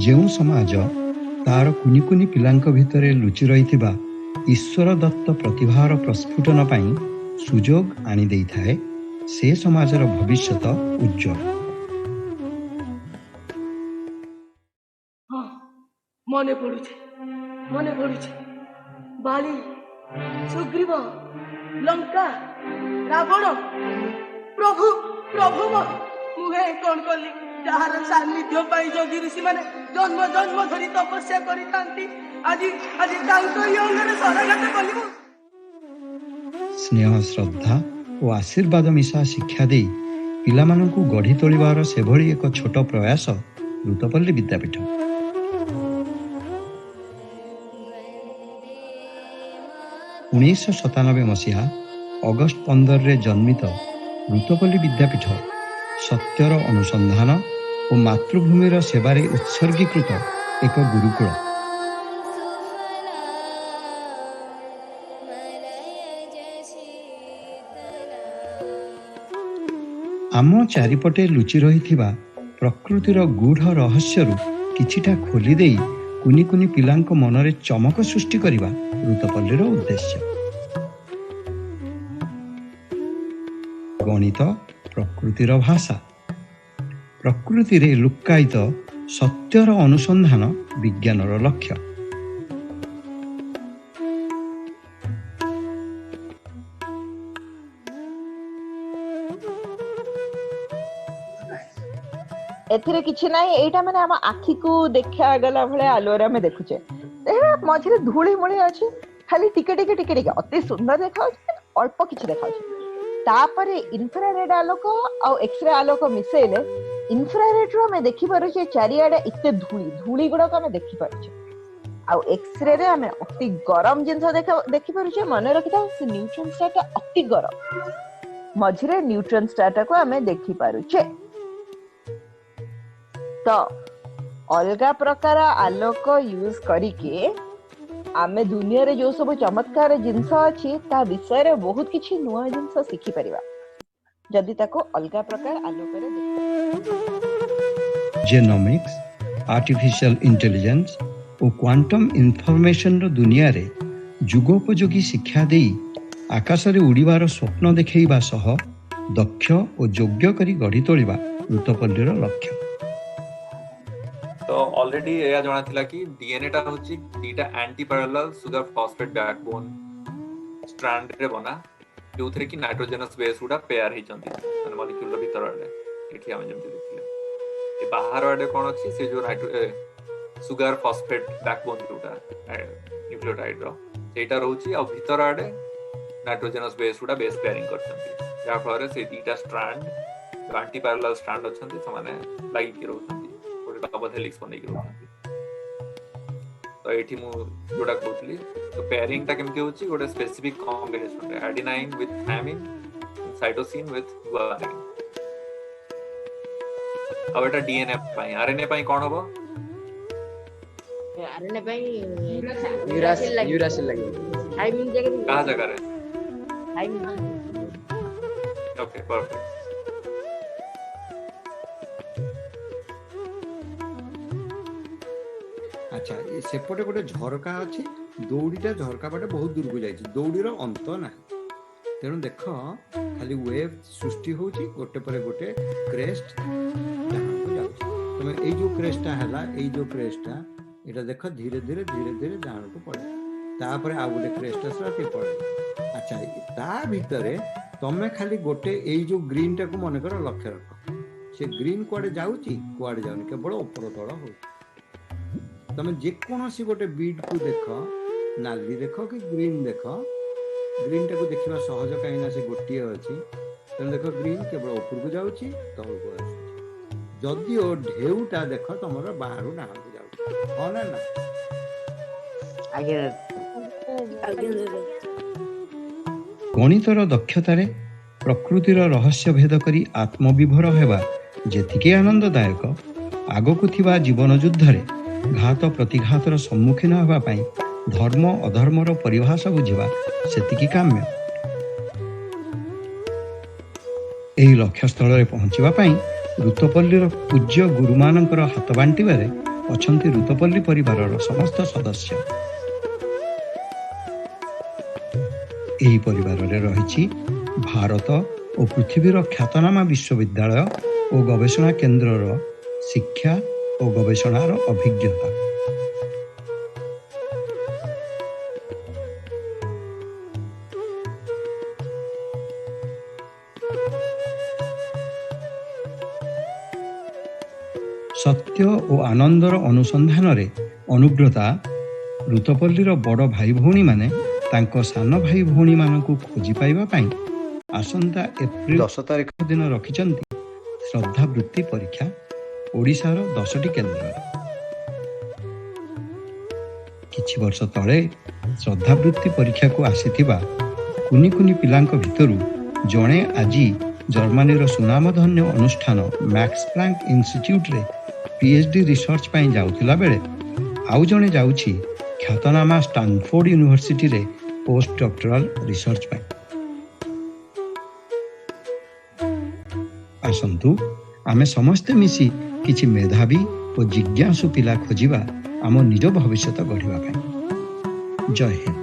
ଯେଉଁ ସମାଜ ତାର କୁନି କୁନି ପିଲାଙ୍କ ଭିତରେ ଲୁଚି ରହିଥିବା ଈଶ୍ୱର ଦତ୍ତ ପ୍ରତିଭାର ପ୍ରସ୍ଫୁଟନ ପାଇଁ ସୁଯୋଗ ଆଣି ଦେଇଥାଏ, ସେ ସମାଜର ଭବିଷ୍ୟତ ଉଜ୍ଜ୍ୱଳ। ହଁ, ମନେ ପଡୁଛି, ମନେ ପଡୁଛି। ବାଲି, ସୁଗ୍ରୀବ, ଲଙ୍କା, ରାବଣ। ପ୍ରଭୁ, ପ୍ରଭୁ, ମୁଁ ହେ କଣ କଲି? ଯାହାର ସାନ୍ନିଧ୍ୟ ପାଇଁ ଯୋଗୀ ଋଷି ମାନେ ଜନ୍ମ ଜନ୍ମ ଧରି ତପସ୍ୟା କରିଥାନ୍ତି, ଆଜି ଆଜି ତାଙ୍କରି ଅଙ୍ଗରେ ଶରାଘାତ କଲି ମୁଁ। ସ୍ନେହ, ଶ୍ରଦ୍ଧା ଓ ଆଶୀର୍ବାଦ ମିଶା ଶିକ୍ଷା ଦେଇ ପିଲାମାନଙ୍କୁ ଗଢ଼ି ତୋଳିବାର ସେଭଳି ଏକ ଛୋଟ ପ୍ରୟାସ ଋତପଲ୍ଲୀ ବିଦ୍ୟାପୀଠ। 1997 ମସିହା ଅଗଷ୍ଟ 15ରେ ଜନ୍ମିତ ଋତପଲ୍ଲୀ ବିଦ୍ୟାପୀଠ ସତ୍ୟର ଅନୁସନ୍ଧାନ ଓ ମାତୃଭୂମିର ସେବାରେ ଉତ୍ସର୍ଗୀକୃତ ଏକ ଗୁରୁକୁଳ। ଆମ ଚାରିପଟେ ଲୁଚି ରହିଥିବା ପ୍ରକୃତିର ଗୂଢ଼ ରହସ୍ୟରୁ କିଛିଟା ଖୋଲି ଦେଇ କୁନି କୁନି ପିଲାଙ୍କ ମନରେ ଚମକ ସୃଷ୍ଟି କରିବା ଋତପଲ୍ଲୀର ଉଦ୍ଦେଶ୍ୟ। ଗଣିତ ପ୍ରକୃତିର ଭାଷା। ପ୍ରକୃତିରେ ଲୁକ୍କାୟିତ ସତ୍ୟର ଅନୁସନ୍ଧାନ ବିଜ୍ଞାନର ଲକ୍ଷ୍ୟ। ଏଥିରେ କିଛି ନାହିଁ। ଏଇଟା ମାନେ ଆମ ଆଖିକୁ ଦେଖାଗଲା ଭଳିଆ ଆଲୁଅରେ ଆମେ ଦେଖୁଛେ। ଏହା ମଝିରେ ଧୂଳି ମୂଳି ଅଛି, ଖାଲି ଟିକେ ଟିକେ ଟିକେ ଟିକେ, ଅତି ସୁନ୍ଦର ଦେଖାଯାଉଛି, ଅଳ୍ପ କିଛି ଦେଖାଯାଉଛି। ତାପରେ ଇନଫ୍ରାରେଡ ଆଲୋକ ଆଉ ଏକ୍ସରେ ଆଲୋକ ମିଶେଇଲେ ଇନଫ୍ରାରେଡ ରୁ ଆମେ ଦେଖିପାରୁଛେ ଚାରିଆଡେ ଏତେ ଧୂଳି ଧୂଳି ଗୁଡାକ ଆମେ ଦେଖିପାରୁଛେ, ଆଉ ଏକ୍ସରେ ରେ ଆମେ ଅତି ଗରମ ଜିନିଷ ଦେଖିପାରୁଛେ। ମନେ ରଖିଥାଉ, ସେ ନ୍ୟୁଟ୍ରନ ଷ୍ଟାର ଟା ଅତି ଗରମ, ମଝିରେ ନ୍ୟୁଟ୍ରନ ଷ୍ଟାର ଟାକୁ ଆମେ ଦେଖିପାରୁଛେ। ତ ଅଲଗା ପ୍ରକାର ଆଲୋକ ୟୁଜ କରିକି ଆମେ ଦୁନିଆରେ ଯୋଉ ସବୁ ଚମତ୍କାର ଜିନିଷ ଅଛି ତା ବିଷୟରେ ବହୁତ କିଛି ନୂଆ ଜିନିଷ ଶିଖିପାରିବା, ଯଦି ତାକୁ ଅଲଗା ପ୍ରକାର ଆଲୋକରେ ଦେଖିବା। ଜେନୋମିକ୍ସ, ଆର୍ଟିଫିସିଆଲ ଇଣ୍ଟେଲିଜେନ୍ସ ଓ କ୍ୱାଣ୍ଟମ ଇନଫର୍ମେସନର ଦୁନିଆରେ ଯୁଗୋପଯୋଗୀ ଶିକ୍ଷା ଦେଇ ଆକାଶରେ ଉଡ଼ିବାର ସ୍ୱପ୍ନ ଦେଖେଇବା ସହ ଦକ୍ଷ ଓ ଯୋଗ୍ୟ କରି ଗଢ଼ି ତୋଳିବା ଋତପଲ୍ଲୀର ଲକ୍ଷ୍ୟ। ତ ଅଲରେଡି ଏହା ଜଣା ଥିଲା କି ଡିଏନଏ ଟା ହଉଛି ଦିଟା anti parallel sugar phosphate backbone strand ରେ ବନା, ଯୋଉଥିରେ କି ନାଇଟ୍ରୋଜେନସ୍ ବେସ୍ ଗୁଡା ପେୟାର ହେଇଛନ୍ତି, ମାନେ ମଲିକ୍ୟୁଲର ଭିତର ଆଡେ। ଏଠି ଆମେ ଯେମିତି ଦେଖିଲେ, ଏ ବାହାର ଆଡେ କଣ ଅଛି? ସେ ଯୋଉ ସୁଗାର ଫସଫେଟ୍ ବ୍ୟାକବୋନ୍ ଯୋଉଟା ନ୍ୟୁକ୍ଲିଓଟାଇଡ୍ ର, ସେଇଟା ରହୁଛି, ଆଉ ଭିତର ଆଡେ ନାଇଟ୍ରୋଜେନସ୍ ବେସ୍ ଗୁଡା ବେସ୍ ପେୟାରିଂ କରିଛନ୍ତି, ଯାହା ଫଳରେ ସେଇ ଦିଟା ଷ୍ଟ୍ରାଣ୍ଡ ଯୋଉ ଆଣ୍ଟି ପାରାଲାଲ ଷ୍ଟ୍ରାଣ୍ଡ ଅଛନ୍ତି, ସେମାନେ ଲାଗିକି ରହୁଛନ୍ତି, ଗୋଟେ ଡବଲ ହେଲିକ୍ସ ବନେଇକି ରହୁଛନ୍ତି। ତ ଏଇଠି ମୁଁ ଯୋଉଟା କହୁଥିଲି, ତ ପେୟାରିଂ ଟା କେମିତି ହଉଛି? ଗୋଟେ specific କମ୍ବିନେସନରେ adenine with thymine, cytosine with guanine. ଆଉ ଏଟା ଡିଏନଏ ପାଇଁ। ଆରଏନଏ ପାଇଁ କଣ ହବ? ଆରଏନଏ ପାଇଁ ୟୁରାସିଲ ୟୁରାସିଲ ଲାଗିବ। ଥାଇମିନ ଜାଗାରେ। କାହା ଜାଗାରେ? ଥାଇମିନ। Okay, perfect. ଆଚ୍ଛା, ଏ ସେପଟେ ଗୋଟେ ଝରକା ଅଛି। ଦଉଡ଼ିଟା ଝରକା ପଟେ ବହୁତ ଦୂରକୁ ଯାଇଛି, ଦଉଡ଼ିର ଅନ୍ତ ନାହିଁ। ତେଣୁ ଦେଖ, ଖାଲି ୱେଭ୍ ସୃଷ୍ଟି ହଉଛି, ଗୋଟେ ପରେ ଗୋଟେ କ୍ରେଷ୍ଟ ଡାହାଣକୁ ଯାଉଛି। ତମେ ଏଇ ଯୋଉ କ୍ରେଷ୍ଟଟା ହେଲା, ଏଇ ଯୋଉ କ୍ରେଷ୍ଟଟା, ଏଇଟା ଦେଖ, ଧୀରେ ଧୀରେ ଧୀରେ ଧୀରେ ଡାହାଣକୁ ପଳେଇଲା। ତାପରେ ଆଉ ଗୋଟେ କ୍ରେଷ୍ଟ ଆସିଲା, ସେ ପଳେଇଲା। ଆଚ୍ଛା, ତା ଭିତରେ ତମେ ଖାଲି ଗୋଟେ ଏଇ ଯୋଉ ଗ୍ରୀନଟାକୁ ମନେକର ଲକ୍ଷ୍ୟ ରଖ। ସେ ଗ୍ରୀନ କୁଆଡେ ଯାଉଛି? କୁଆଡେ ଯାଉନି, କେବଳ ଉପର ତଳ ହଉଛି। ତମେ ଯେକୌଣସି ଗୋଟେ ବିଡ୍କୁ ଦେଖ, ନାଲି ଦେଖ କି ଗ୍ରୀନ ଦେଖ, ଗ୍ରୀନଟାକୁ ଦେଖିବା ସହଜ, କାହିଁକି ନା ସେ ଗୋଟିଏ ଅଛି। ତେଣୁ ଦେଖ, ଗ୍ରୀନ କେବଳ ଉପରକୁ ଯାଉଛି, ତଳକୁ ଆସୁଛି। ଯଦିଓ ଢେଉଟା ଦେଖ ତମର ବାହାରୁ ଡାହାଣକୁ ଯାଉଛି, ହଁ ନା ନା? ଆଜ୍ଞା। ଗଣିତର ଦକ୍ଷତାରେ ପ୍ରକୃତିର ରହସ୍ୟ ଭେଦ କରି ଆତ୍ମବିଭୋର ହେବା ଯେତିକି ଆନନ୍ଦଦାୟକ, ଆଗକୁ ଥିବା ଜୀବନ ଯୁଦ୍ଧରେ ଘାତ ପ୍ରତିଘାତର ସମ୍ମୁଖୀନ ହେବା ପାଇଁ ଧର୍ମ ଅଧର୍ମର ପରିଭାଷା ବୁଝିବା ସେତିକି କାମ୍ୟ। ଏହି ଲକ୍ଷ୍ୟସ୍ଥଳରେ ପହଞ୍ଚିବା ପାଇଁ ଋତପଲ୍ଲୀର ପୂଜ୍ୟ ଗୁରୁମାନଙ୍କର ହାତ ବାଣ୍ଟିବାରେ ଅଛନ୍ତି ଋତପଲ୍ଲୀ ପରିବାରର ସମସ୍ତ ସଦସ୍ୟ। ଏହି ପରିବାରରେ ରହିଛି ଭାରତ ଓ ପୃଥିବୀର ଖ୍ୟାତନାମା ବିଶ୍ୱବିଦ୍ୟାଳୟ ଓ ଗବେଷଣା କେନ୍ଦ୍ରର ଶିକ୍ଷା ଓ ଗବେଷଣାର ଅଭିଜ୍ଞତା। ସତ୍ୟ ଓ ଆନନ୍ଦର ଅନୁସନ୍ଧାନରେ ଅନୁବ୍ରତା ଋତପଲ୍ଲୀର ବଡ଼ ଭାଇ ଭଉଣୀମାନେ ତାଙ୍କ ସାନ ଭାଇ ଭଉଣୀମାନଙ୍କୁ ଖୋଜି ପାଇବା ପାଇଁ ଆସନ୍ତା ଏପ୍ରିଲ 10 ତାରିଖ ଦିନ ରଖିଛନ୍ତି ଶ୍ରଦ୍ଧାବୃତ୍ତି ପରୀକ୍ଷା ଓଡ଼ିଶାର 10ଟି କେନ୍ଦ୍ରରେ। କିଛି ବର୍ଷ ତଳେ ଶ୍ରଦ୍ଧାବୃତ୍ତି ପରୀକ୍ଷାକୁ ଆସିଥିବା କୁନି କୁନି ପିଲାଙ୍କ ଭିତରୁ ଜଣେ ଆଜି ଜର୍ମାନୀର ସୁନାମଧନ୍ୟ ଅନୁଷ୍ଠାନ ମ୍ୟାକ୍ସ ପ୍ଲାଙ୍କ ଇନଷ୍ଟିଚ୍ୟୁଟ୍ରେ PhD research ପାଇଁ ଯାଉଥିଲା ବେଳେ ଆଉ ଜଣେ ଯାଉଛି ଖ୍ୟାତନାମା ଷ୍ଟାନଫୋର୍ଡ ୟୁନିଭର୍ସିଟିରେ ପୋଷ୍ଟ ଡକ୍ଟରାଲ ରିସର୍ଚ୍ଚ ପାଇଁ। ଆସନ୍ତୁ ଆମେ ସମସ୍ତେ ମିଶି କିଛି ମେଧାବୀ ଓ ଜିଜ୍ଞାସୁ ପିଲା ଖୋଜିବା ଆମ ନିଜ ଭବିଷ୍ୟତ ଗଢ଼ିବା ପାଇଁ। ଜୟ ହିନ୍ଦ।